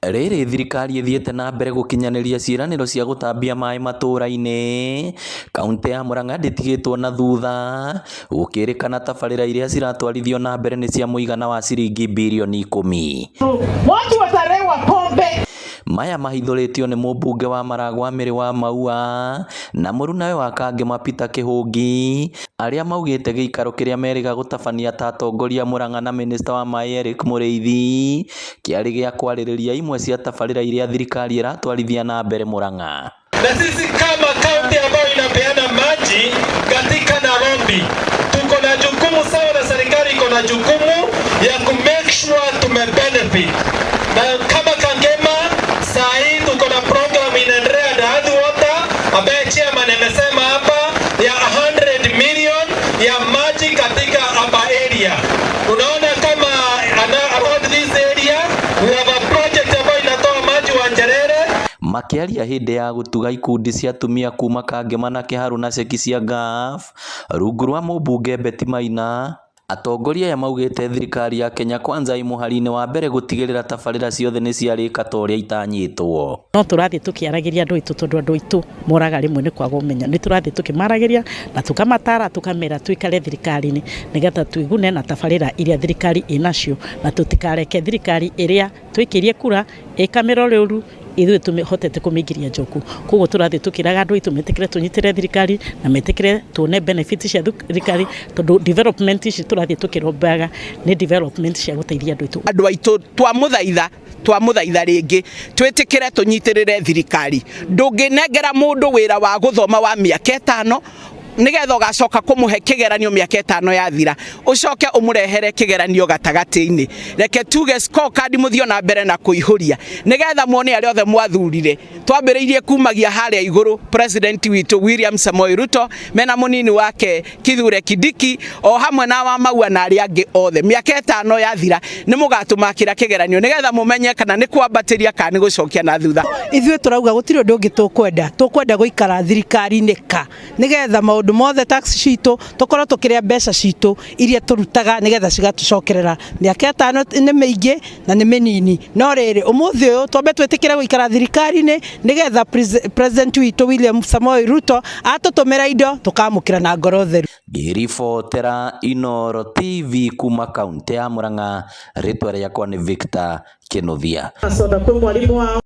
Rĩrĩ thirikari ĩthiĩte na mbere gũkinyanĩria ciĩranĩro cia gũtambia maĩ matũra-inĩ, kauntĩ ya Murang'a ndĩtigĩtwo na thutha, gũkĩrĩkana tabarĩra iria ciratwarithio na mbere nĩ cia mũigana wa ciringi birioni 10. Watu watarewa pombe. Maya mahithũrĩtio nĩ mũmbunge wa Maragwa Mĩrĩ wa Maua na mũrunawe wa Kangema Peter Kĩhũngi, arĩa maugĩte gĩikaro kĩrĩa merĩga gũtabania ta atongoria Murang'a na mĩnĩsta wa maĩ Eric Mũrĩithi kĩarĩ gĩa kwarĩrĩria imwe cia tabarĩra iria thirikari ĩratwarithia na mbere Murang'a. Na sisi kama kaunti ambayo inapeana maji katika Nairobi, tuko na jukumu sawa na serikali iko na jukumu ya ku make sure tume benefit. Na kama Kangema saa hii tuko na program inaendelea Ndathi Water ambaye chairman amesema hapa ya 100 million ya maji katika hapa area. Unaona kama around this area we have a project ambayo inatoa maji wa Njerere. Makĩaria hĩndĩ ya gũtuga ikundi cia atumia kuma Kangema na Kĩharũ na ceki cia NGAAF rungu rwa mũmbunge Betty Maina, atongoria aya maugĩte thirikari ya Kenya Kwanza ĩ mũhari-inĩ wa mbere gũtigĩrĩra tabarĩra ciothe nĩ ciarĩka ta ũrĩa itanyĩtwo. No tũrathiĩ tũkĩaragĩria andũ aitũ, tondũ andũ aitũ moraga rĩmwe nĩ kwaga ũmenyo. Nĩ tũrathiĩ tũkĩmaragĩria na tũkamatara, tũkamera tũikare thirikari-inĩ nĩgetha twĩgune na tabarĩra iria thirikari ĩnacio, na tũtikareke thirikari ĩrĩa twĩkĩrie kura ĩkamĩrore ũru, ithuĩ tũhotete kũmĩingĩria njoku. Koguo tũrathiĩ tũkĩraga andũ aitũ metĩkĩre tũnyitĩre thirikari na metĩkĩre tuone benefit cia thirikari, tondũ development ici tũrathiĩ tũkĩrombaga nĩ development cia gũteithia andũ aitũ. Andũ aitũ, twamũthaitha, twamũthaitha rĩngĩ, twĩtĩkĩre tũnyitĩrĩre thirikari. Ndũngĩnengera mũndũ wĩra wa gũthoma wa mĩaka 5, nigetha ũgacoka kũmũhe kĩgeranio mĩaka 5 yathira, ũcoke ũmũrehere kĩgeranio gatagatĩ-inĩ. Reke tuge scorecard mũthiĩ na mbere na kũihũria, nigetha muone arĩa othe mwathurire. Twambĩrĩirie kumagia harĩa igũrũ, president witũ William Samoei Ruto mena mũnini wake Kithure Kindiki, o hamwe na wa Maua na arĩa angĩ othe. Mĩaka 5 yathira, nĩ mũgatũmakĩra kĩgeranio, nigetha mũmenye kana nĩ kwambatĩria kana nĩ gũcokia na thutha. Ithuĩ tũrauga gũtirĩ ũndũ ũngĩ tũkwenda, tũkwenda gũikara thirikari-inĩ ka nĩgetha maũndũ mothe, tax citũ, tũkorwo tũkĩrĩa mbeca citũ iria tũrutaga, nĩgetha cigatũcokerera. Mĩaka 5 nĩ mĩingĩ na nĩ mĩnini, no rĩrĩ, ũmũthĩ ũyũ twambe twĩtĩkĩre gũikara thirikari-inĩ, nĩgetha president witũ William Samoei Ruto atũtũmĩra indo, tũkamũkĩra na ngoro theru. Ngĩribotera Inooro TV kuma kaunti ya Murang'a, rĩtwa rĩakwa nĩ Victor Kĩnuthia. Soda kwĩ mwarimu wao.